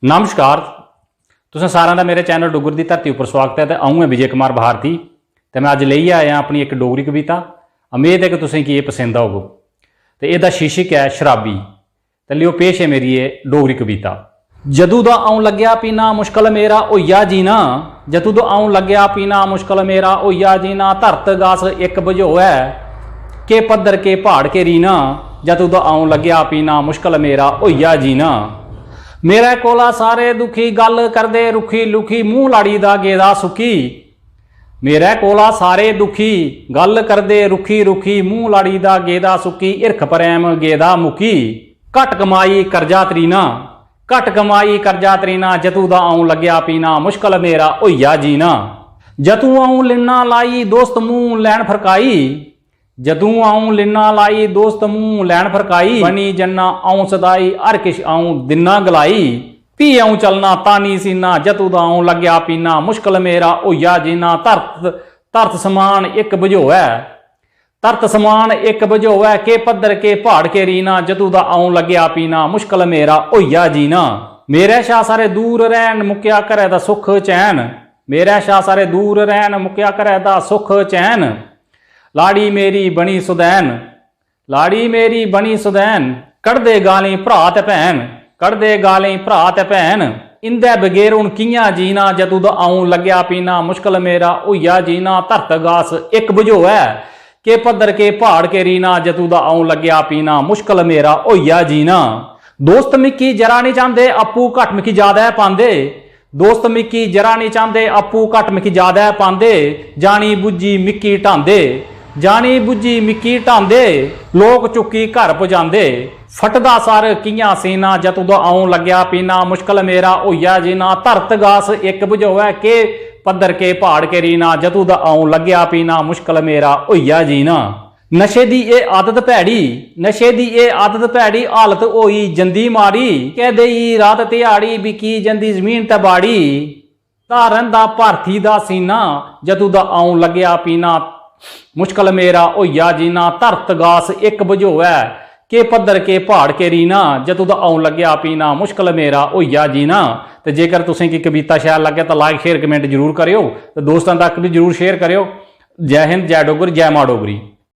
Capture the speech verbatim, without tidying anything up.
नमस्कार, तुसें सारें दा मेरे चैनल डुग्गर दी धरती उप्पर स्वागत ऐ। ते अ'ऊं ऐ विजय कुमार भारती, ते में अज्ज लेइयै आया अपनी इक डोगरी कविता। उम्मीद ऐ कि तुसें गी एह् पसंद औग। ते एह्दा शीर्षक ऐ शराबी। ते लियो, पेश ऐ मेरी एह् डोगरी कविता। जदूं दा अ'ऊं लग्गेआ पीना, मुश्कल मेरा होइया जीना। जदूं दा अ'ऊं लग्गेआ पीना, मुश्कल मेरा होइया जीना। धरत गास इक बझोऐ, के पद्धर के प्हाड़ के रीना। जदूं दा अ'ऊं लग्गेआ पीना, मुश्कल मेरा होइया जीना। मेरे कोला सारे दुखी, गल्ल करदे रुक्खी लुक्खी, मूंह लाड़ी दा गेदा सुक्की। मेरे कोला सारे दुखी, गल्ल करदे रुक्खी रुक्खी, मूंह लाड़ी दा गेदा सुक्की, हिरख प्रेम गेदा मुक्की। घट कमाई कर्जा तरीना, घट कमाई कर्जा तरीना। जदूं दा अ'ऊं लग्गेआ पीना, मुश्कल मेरा होइया जीना। जदूं अ'ऊं लिन्ना लाई, दोस्त मूंह लैन फरकाई। जदूं अ'ऊं लिन्ना लाई, दोस्त मूंह लैन फरकाई। बनी जन्ना अ'ऊं सदाई, हर किश अ'ऊं दिन्ना गलाई। फ्ही अ'ऊं चलना तानी सीना, जदूं दा अ'ऊं लग्गेआ पीना, मुश्कल मेरा होइया जीना। धरत, धरत समान इक बझोऐ, धरत समान इक बझोऐ, के पद्धर के प्हाड़ के रीना। जदूं दा अ'ऊं लग्गेआ पीना, मुश्कल मेरा होइया जीना। मेरे शा सारे दूर रैह्न, मुक्केआ घरै दा सुख चैन। मेरे शा सारे दूर रैह्न, मुक्केआ घरै दा सुख चैन। लाड़ी मेरी बनी सुदैन, लाड़ी मेरी बनी सुदैन। कढदे गालीं भ्राऽ ते भैन, कढदे गालीं भ्राऽ ते भैन। इं'दे बगैर हून कि'यां जीना, जदूं दा अ'ऊं लग्गेआ पीना, मुश्कल मेरा होइया जीना। धरत गास इक बझोऐ, के पद्धर के प्हाड़ के रीना। जदूं दा अ'ऊं लग्गेआ पीना, मुश्कल मेरा होइया जीना। दोस्त मिकी जरा निं चांह्दे, आपूं घट मिकी ज्यादा पांदे। दोस्त मिकी जरा निं चांह्दे, आपूं घट मिकी ज्यादा पांदे। जानी बुज्झी मिकी ढांदे, जानी बुज्झी मिकी ढांदे। लोक चुक्की घर पजांदे। फटदा सर कि'यां सीना, जदूं दा अ'ऊं लग्गेआ पीना, मुश्कल मेरा होइया जीना। धरत गास इक बझोऐ, के पद्धर के प्हाड़ के रीना। जदूं दा अ'ऊं लग्गेआ पीना, मुश्कल मेरा होइया जीना। नशे दी एह् आदत भैड़ी, नशे दी एह् आदत भैड़ी, हालत होई जंदी माड़ी। कैदे ई रात ध्याड़ी, बिकी जंदी जमीन ते बाड़ी। दा रैंह्दा भारती दा सीना, जदूं दा अ'ऊं लग्गेआ पीना, मुश्कल मेरा होइया जीना। धरत गास इक बझोऐ, के पद्धर के प्हाड़ के रीना। जदूं दा अ'ऊं लग्गेआ पीना, मुश्कल मेरा होइया जीना। ते जेकर तुसें गी कविता शैल लग्गै तां like, share, comment जरूर करेओ, ते दोस्तें तक बी जरूर share करेओ। जै हिंद, जै डुग्गर, जै मां डोगरी।